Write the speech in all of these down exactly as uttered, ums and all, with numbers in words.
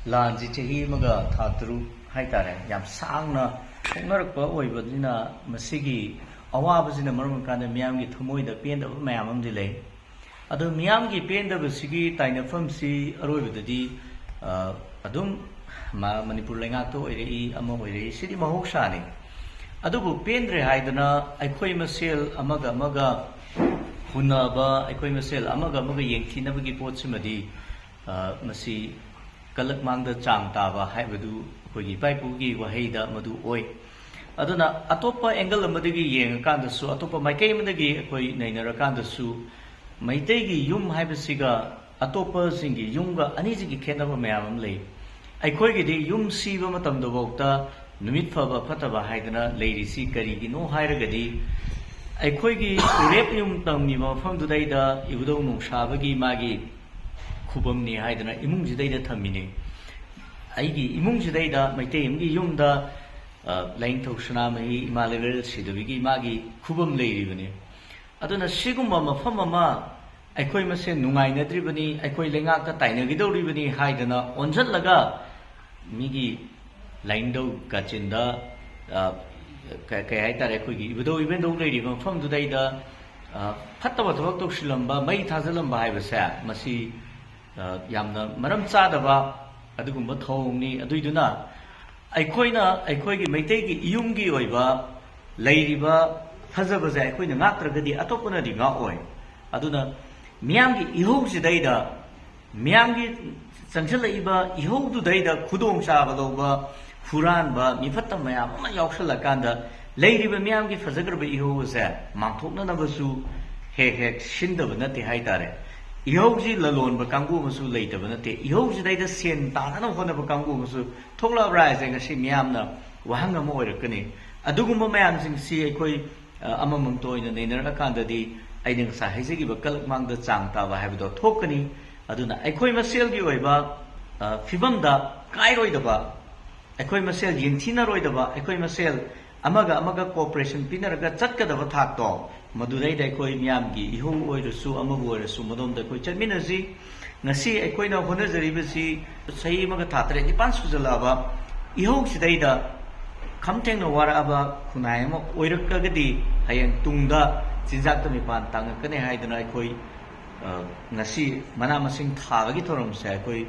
ꯂꯥꯟꯁꯤ ꯆꯍꯤ ꯑꯃꯒ ꯊꯥ ꯇꯔꯨꯛ ꯍꯥꯏꯇꯥꯔꯦ, ꯌꯥꯝ ꯁꯥꯡꯅ ꯁꯣꯛꯅꯔꯛꯄ ꯑꯣꯏꯕꯅꯤꯅ, ꯃꯁꯤꯒꯤ ꯑꯋꯥꯕꯁꯤꯅ ꯃꯔꯝ ꯑꯣꯏꯔꯀꯥꯟꯗ ꯃꯤꯌꯥꯝꯒꯤ ꯊꯃꯣꯏꯗ ꯄꯦꯟꯗꯕ ꯃꯌꯥꯝ ꯑꯃꯗꯤ ꯂꯩ꯫ ꯑꯗꯣ ꯃꯤꯌꯥꯝꯒꯤ ꯄꯦꯟꯗꯕꯁꯤꯒꯤ ꯇꯥꯏꯅꯐꯝꯁꯤ ꯑꯔꯣꯏꯕꯗꯗꯤ, ꯑ, ꯑꯗꯨꯝ ꯃ-, ꯃꯅꯤꯄꯨꯔ ꯂꯩꯉꯥꯛꯇ ꯑꯣꯏꯔꯛꯏ, ꯑꯃ ꯑꯣꯏꯔꯛꯏ, ꯁꯤꯗꯤ ꯃꯍꯧꯁꯥꯅꯤ꯫ ꯑꯗꯨꯕꯨ ꯄꯦꯟꯗ꯭ꯔꯦ ꯍꯥꯏꯗꯅ ꯑꯩꯈꯣꯏ ꯃꯁꯦꯜ ꯑꯃꯒ ꯑꯃꯒ ꯍꯨꯟꯅꯕ, ꯑꯩꯈꯣꯏ ꯃꯁꯦꯜ ꯑꯃꯒ ꯑꯃꯒ ꯌꯦꯡꯊꯤꯅꯕꯒꯤ ꯄꯣꯠꯁꯤꯃꯗꯤ, ꯑ, ꯃꯁꯤ ꯀꯂꯛ ꯃꯥꯡꯗ ꯆꯥꯡ ꯇꯥꯕ ꯍꯥꯏꯕꯗꯨ ꯑꯩꯈꯣꯏꯒꯤ ꯏꯄꯥ ꯏꯄꯨꯒꯤ ꯋꯥꯍꯩꯗ ꯃꯗꯨ ꯑꯣꯏ꯫ ꯑꯗꯨꯅ ꯑꯇꯣꯞꯄ angle ꯑꯃꯗꯒꯤ ꯌꯦꯡꯉꯀꯥꯟꯗꯁꯨ, ꯑꯇꯣꯞꯄ ꯃꯥꯏꯀꯩ ꯑꯃꯗꯒꯤ ꯑꯩꯈꯣꯏ ꯅꯩꯅꯔꯀꯥꯟꯗꯁꯨ, ꯃꯩꯇꯩꯒꯤ ꯌꯨꯝ ꯍꯥꯏꯕꯁꯤꯒ ꯑꯇꯣꯞꯄꯁꯤꯡꯒꯤ ꯌꯨꯝꯒ ꯑꯅꯤꯁꯤꯒꯤ ꯈꯦꯠꯅꯕ ꯃꯌꯥꯝ ꯑꯃ ꯂꯩ꯫ ꯑꯩꯈꯣꯏꯒꯤꯗꯤ ꯌꯨꯝ ꯁꯤꯕ ꯃꯇꯝꯗꯐꯥꯎꯗ ꯅꯨꯃꯤꯠ ꯐꯕ ꯐꯠꯇꯕ ꯍꯥꯏꯗꯅ ꯂꯩꯔꯤꯁꯤ ꯀꯔꯤꯒꯤꯅꯣ ꯍꯥꯏꯔꯒꯗꯤ, ꯑꯩꯈꯣꯏꯒꯤ ꯎꯔꯦꯞ ꯌꯨꯝ ꯇꯝꯃꯤꯕ ꯃꯐꯝꯗꯨꯗꯩꯗ ꯏꯕꯨꯙꯧ ꯅꯣꯡꯁꯥꯕꯒꯤ ꯃꯥꯒꯤ ꯈꯨꯕꯝꯅꯤ ꯍꯥꯏꯗꯅ ꯏꯃꯨꯡꯁꯤꯗꯩꯗ ꯊꯝꯃꯤꯅꯤ꯫ ꯑꯩꯒꯤ ꯏꯃꯨꯡꯁꯤꯗꯩꯗ ꯃꯩꯇꯩ ꯑꯃꯒꯤ ꯌꯨꯝꯗ, ꯑ, ꯂꯥꯏꯅꯤꯡꯊꯧ ꯁꯅꯥꯃꯍꯤ ꯏꯃꯥ ꯂꯩꯔꯦꯜ ꯁꯤꯗꯕꯤꯒꯤ ꯃꯥꯒꯤ ꯈꯨꯕꯝ ꯂꯩꯔꯤꯕꯅꯤ꯫ ꯑꯗꯨꯅ ꯁꯤꯒꯨꯝꯕ ꯃꯐꯝ ꯑꯃ ꯑꯩꯈꯣꯏ ꯃꯁꯦꯟ ꯅꯨꯡꯉꯥꯏꯅꯗ꯭ꯔꯤꯕꯅꯤ, ꯑꯩꯈꯣꯏ ꯂꯩꯉꯥꯛꯇ ꯇꯥꯏꯅꯈꯤꯗꯧꯔꯤꯕꯅꯤ ꯍꯥꯏꯗꯅ ꯑꯣꯟꯁꯤꯜꯂꯒ ꯃꯤꯒꯤ ꯂꯥꯏꯅꯤꯡꯊꯧ ꯀꯥꯆꯤꯟꯗ, ꯑ, ꯀ-, ꯀꯩ ꯍꯥꯏꯇꯥꯔꯦ, ꯑꯩꯈꯣꯏꯒꯤ ꯏꯕꯨꯙꯧ ꯏꯕꯦꯟꯗꯧ ꯂꯩꯔꯤꯕ ꯃꯐꯝꯗꯨꯗꯩꯗ, ꯑ, ꯐꯠꯇꯕ ꯊꯕꯛ ꯇꯧꯁꯤꯜꯂꯝꯕ, ꯃꯩ ꯊꯥꯖꯤꯜꯂꯝꯕ ꯍꯥꯏꯕꯁꯦ, ꯃꯁꯤ, ꯑ, ꯌꯥꯝꯅ ꯃꯔꯝ ꯆꯥꯗꯕ ꯑꯗꯨꯒꯨꯝꯕ ꯊꯧꯑꯣꯡꯅꯤ꯫ ꯑꯗꯨꯏꯗꯨꯅ ꯑꯩꯈꯣꯏꯅ ꯑꯩꯈꯣꯏꯒꯤ ꯃꯩꯇꯩꯒꯤ ꯏꯌꯨꯝꯒꯤ ꯑꯣꯏꯕ ꯂꯩꯔꯤꯕ ꯐꯖꯕꯁꯦ ꯑꯩꯈꯣꯏꯅ ꯉꯥꯛꯇ꯭ꯔꯒꯗꯤ ꯑꯇꯣꯞꯄꯅꯗꯤ ꯉꯥꯛꯑꯣꯏ꯫ ꯑꯗꯨꯅ ꯃꯤꯌꯥꯝꯒꯤ ꯏꯍꯧꯁꯤꯗꯩꯗ, ꯃꯤꯌꯥꯝꯒꯤ ꯆꯪꯁꯤꯜꯂꯛꯏꯕ ꯏꯍꯧꯗꯨꯗꯩꯗ ꯈꯨꯗꯣꯡꯆꯥꯕ ꯂꯧꯕ, ꯍꯨꯔꯥꯟꯕ, ꯃꯤꯐꯠꯇ ꯃꯌꯥꯝ ꯑꯃ ꯌꯥꯎꯁꯜꯂꯀꯥꯟꯗ ꯂꯩꯔꯤꯕ ꯃꯤꯌꯥꯝꯒꯤ ꯐꯖꯈ꯭ꯔꯕ ꯏꯍꯧ ꯑꯁꯦ ꯃꯥꯡꯊꯣꯛꯅꯅꯕꯁꯨ ꯍꯦꯛ ꯍꯦꯛ ꯁꯤꯟꯗꯕ ꯅꯠꯇꯦ ꯍꯥꯏꯇꯥꯔꯦ꯫ ꯏꯍꯧꯁꯤ ꯂꯂꯣꯟꯕ ꯀꯥꯡꯕꯨ ꯑꯃꯁꯨ ꯂꯩꯇꯕ ꯅꯠꯇꯦ꯫ ꯏꯍꯧꯁꯤꯗꯩꯗ ꯁꯦꯟ ꯇꯥꯅꯅꯕ ꯍꯣꯠꯅꯕ ꯀꯥꯡꯕꯨ ꯑꯃꯁꯨ ꯊꯣꯛꯂꯛꯑꯕ꯭ꯔꯥ ꯍꯥꯏꯁꯦ ꯉꯁꯤ ꯃꯤꯌꯥꯝꯅ ꯋꯥꯍꯪ ꯑꯃ ꯑꯣꯏꯔꯛꯀꯅꯤ꯫ ꯑꯗꯨꯒꯨꯝꯕ ꯃꯌꯥꯝꯁꯤꯡꯁꯤ ꯑꯩꯈꯣꯏ, ꯑ, ꯑꯃꯃꯝꯇ ꯑꯣꯏꯅ ꯅꯩꯅꯔꯀꯥꯟꯗꯗꯤ ꯑꯩꯅ ꯉꯁꯥꯏ ꯍꯥꯏꯖꯈꯤꯕ ꯀꯂꯛ ꯃꯥꯡꯗ ꯆꯥꯡ ꯇꯥꯕ ꯍꯥꯏꯕꯗꯣ ꯊꯣꯛꯀꯅꯤ꯫ ꯑꯗꯨꯅ ꯑꯩꯈꯣꯏ ꯃꯁꯦꯜꯒꯤ ꯑꯣꯏꯕ, ꯑ, ꯐꯤꯕꯝꯗ ꯀꯥꯏꯔꯣꯏꯗꯕ, ꯑꯩꯈꯣꯏ ꯃꯁꯦꯜ ꯌꯦꯡꯊꯤꯅꯔꯣꯏꯗꯕ, ꯑꯩꯈꯣꯏ ꯃꯁꯦꯜ ꯑꯃꯒ ꯑꯃꯒ cooperation ꯄꯤꯅꯔꯒ ꯆꯠꯀꯗꯕ ꯊꯥꯛꯇꯣ, ꯃꯗꯨꯗꯩꯗ ꯑꯩꯈꯣꯏ ꯃꯤꯌꯥꯝꯒꯤ ꯏꯍꯧ ꯑꯣꯏꯔꯁꯨ ꯑꯃꯕꯨ ꯑꯣꯏꯔꯁꯨ ꯃꯗꯣꯝꯗ ꯑꯩꯈꯣꯏ ꯆꯠꯃꯤꯟꯅꯁꯤ꯫ ꯉꯁꯤ ꯑꯩꯈꯣꯏꯅ ꯍꯣꯠꯅꯖꯔꯤꯕꯁꯤ ꯆꯍꯤ ꯑꯃꯒ ꯊꯥ ꯇꯔꯦꯠ ꯅꯤꯄꯥꯜ ꯁꯨꯖꯜꯂꯛꯑꯕ ꯏꯍꯧꯁꯤꯗꯩꯗ ꯈꯝ ꯊꯦꯡꯅ ꯋꯥꯔꯛꯑꯕ ꯈꯨꯟꯅꯥꯏ ꯑꯃ ꯑꯣꯏꯔꯛꯂꯒꯗꯤ ꯍꯌꯦꯡ ꯇꯨꯡꯗ ꯆꯤꯟꯖꯥꯛꯇ ꯃꯤꯄꯥꯟ ꯇꯥꯡꯉꯛꯀꯅꯤ ꯍꯥꯏꯗꯅ ꯑꯩꯈꯣꯏ, ꯑ, ꯉꯁꯤ ꯃꯅꯥ ꯃꯁꯤꯡ ꯊꯥꯕꯒꯤ ꯊꯧꯔꯝꯁꯦ ꯑꯩꯈꯣꯏ,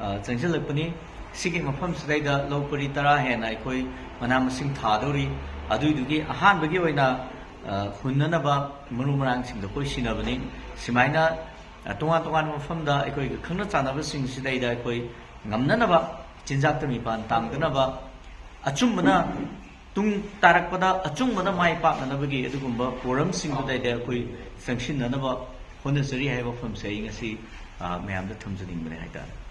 ꯑ, ꯆꯪꯁꯤꯜꯂꯛꯄꯅꯤ꯫ ꯁꯤꯒꯤ ꯃꯐꯝꯁꯤꯗꯩꯗ ꯂꯧ ꯄꯔꯤ ꯇꯔꯥ ꯍꯦꯟꯅ ꯑꯩꯈꯣꯏ ꯃꯅꯥ ꯃꯁꯤꯡ ꯊꯥꯗꯧꯔꯤ꯫ ꯑꯗꯨꯏꯗꯨꯒꯤ ꯑꯍꯥꯟꯕꯒꯤ ꯑꯣꯏꯅ, ꯑ, ꯍꯨꯟꯅꯅꯕ ꯃꯔꯨ ꯃꯔꯥꯡꯁꯤꯡꯗꯣ ꯑꯩꯈꯣꯏ ꯁꯤꯟꯅꯕꯅꯤ꯫ ꯁꯨꯃꯥꯏꯅ, ꯑ, ꯇꯣꯉꯥꯟ ꯇꯣꯉꯥꯟꯕ ꯃꯐꯝꯗ ꯑꯩꯈꯣꯏꯒꯤ ꯈꯪꯅ ꯆꯥꯟꯅꯕꯁꯤꯡꯁꯤꯗꯩꯗ ꯑꯩꯈꯣꯏ ꯉꯝꯅꯅꯕ, ꯆꯤꯟꯖꯥꯛꯇ ꯃꯤꯄꯥꯟ ꯇꯥꯡꯗꯅꯕ, ꯑꯆꯨꯝꯕꯅ ꯇꯨꯡ ꯇꯥꯔꯛꯄꯗ ꯑꯆꯨꯝꯕꯅ ꯃꯥꯏ ꯄꯥꯛꯅꯅꯕꯒꯤ ꯑꯗꯨꯒꯨꯝꯕ ꯄꯣꯔꯝꯁꯤꯡꯗꯨꯗꯩꯗ ꯑꯩꯈꯣꯏ ꯆꯪꯁꯤꯟꯅꯅꯕ ꯍꯣꯠꯅꯖꯔꯤ ꯍꯥꯏꯕ ꯋꯥꯐꯝꯁꯦ ꯑꯩ ꯉꯁꯤ, ꯑ, ꯃꯌꯥꯝꯗ ꯊꯝꯖꯅꯤꯡꯕꯅꯦ ꯍꯥꯏꯇꯥꯔꯦ꯫